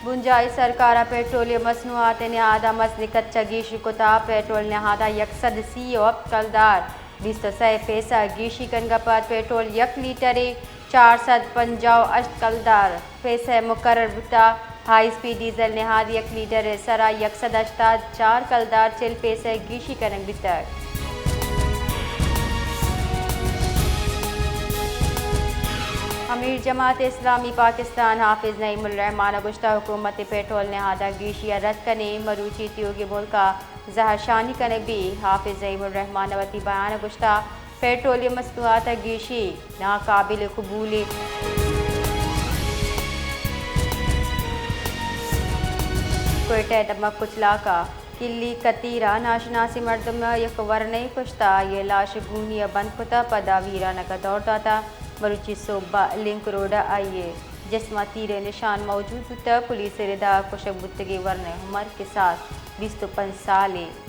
بنجاہی سرکار ءَ پیٹرولیم مصنوعات ءِ نہاد ءَ مزنیں کچ ءِ گیشی کت ءُ پیٹرول نہاد ءَ یک سد سی ءُ ہپت کلدار بیست ءُ سئے پیسہ گیشی کنگ ءَ پد پیٹرول یک لیٹرے چار سد پنجاہ ءُ ہشت کلدار پیسہ مقرر بوتگ۔ ہائی اسپیڈ ڈیزل نہاد یک لیٹر ءِ سرا یک سد ہشتاد چار کلدار چل پیسہ گیشی کنگ بیتگ۔ امیر جماعت اسلامی پاکستان حافظ نعیم الرحمان ءَ گوشتگ، حکومت ءَ پیٹرول نہاد ءِ گیشی ءَ رد کنیں، مروچی تیوگیں ملک ءَ زہرشانی کنگ بیت۔ حافظ نعیم الرحمان ءَ وتی بیان ءَ گوشتگ، پیٹرولیم مصنوعات ءِ گیشی ناقابل قبول اِنت۔ کوئٹہ ءِ دمگ کچلاک ءَ کلی کتیر ءَ ناشناسیں مردم ءَ یک ورنائے کشتگ، آئی ءِ لاش گونی ءَ بند کتگ، پدا ویرانگ ءَ دور داتگ۔ مروچی سہب ءَ لنک روڈ ءَ آئی ءِ جسم ءَ تیر ءِ نشان موجود بوتگ۔ پولیس ءِ رد ءَ کشگ بوتگیں ورنائے ءِ عمر کساس بیست ءُ پنچ سال اِنت۔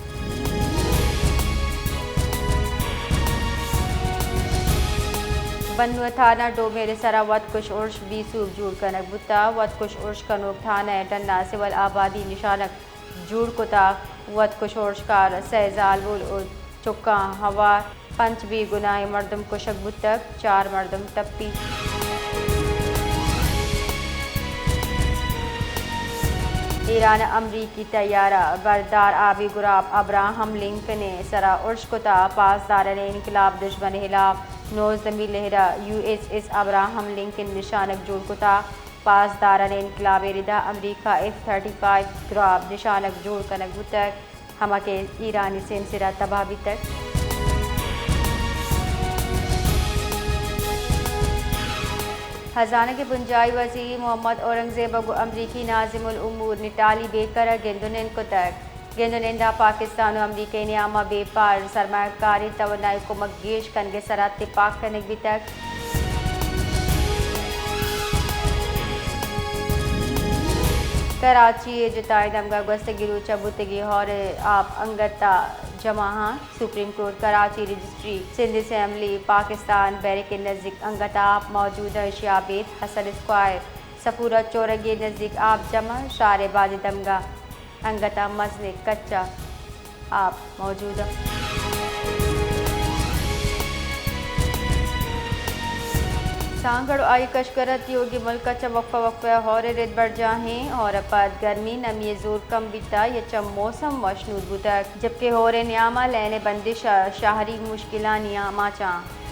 بنو تھانہ ڈومیر ءِ سرا وتکش ارش بے سوب جوڑ کنگ بوتگ۔ وتکش ارش کنوک تھانہ ءِ ڈن ءَ سول آبادی نشانگ جوڑ کتگ۔ وتکش ارشکار سئے زالبول ءُ چکاں ہوار پنچ بے گناہیں مردم کشگ بوتگ، چار مردم ٹپی۔ ایران ءَ امریکی طیارہ بردار آبی گراب ابراہم لنکن ءِ سرا ارش کتگ۔ پاسداران انقلاب دژمن ءِ ہلاپ نوزدہمی لہر ءَ U S S Abraham Lincoln نشانگ جوڑ کتگ۔ پاسداران انقلاب ءِ رد ءَ امریکہ ایف تھرٹی فائیو گراب نشانگ جوڑ کنگ بوتگ، ہما کہ ایرانی سیمسر ءَ تباہ بیتگ۔ ہزانگ ءِ بنجاہی وزیر محمد اورنگزیب ءَ گوں امریکی ناظم الامور نٹالی بیکر ءَ گند ءُ نند کتگ۔ گند ءُ نند ءَ پاکستان ءُ امریکہ ءِ نیام ءَ بیپار سرمایہ کاری توانائی ءِ کمک گیش کنگ ءِ سرا تپاک کنگ بیتگ۔ کراچی ءِ جتائیں دمگ ءَ گوستگیں روچ ءَ بوتگیں ہور ءِ آپ انگت ءَ جمع اَنت۔ سپریم کورٹ کراچی رجسٹری، سندھ اسمبلی، پاکستان بیرک ءِ نزیک انگت ءَ آپ موجود اِنت۔ ایشی ءَ ابید حسن اسکوائر، سفورہ چورنگ ءِ نزیک آپ جمع اِنت۔ شہر ءِ بازیں دمگ ءَ انگت ءَ مزنیں کچ ءَ آپ موجود اِنت۔ سانگڑ ءُ آئی ءِ کشکر ءَ تیوگیں ملک ءَ چہ وقفہ وقفہ ءَ ہور ءِ رد برجاہ اِنت۔ ہور ءَ پد گرمی نمی ءِ زور کم بیتگ، یک چم موسم وشنود بوتگ، جبکہ ہور ءِ نیام ءَ لین ءِ بندش ءَ شہری مشکلانی آماچ اَنت۔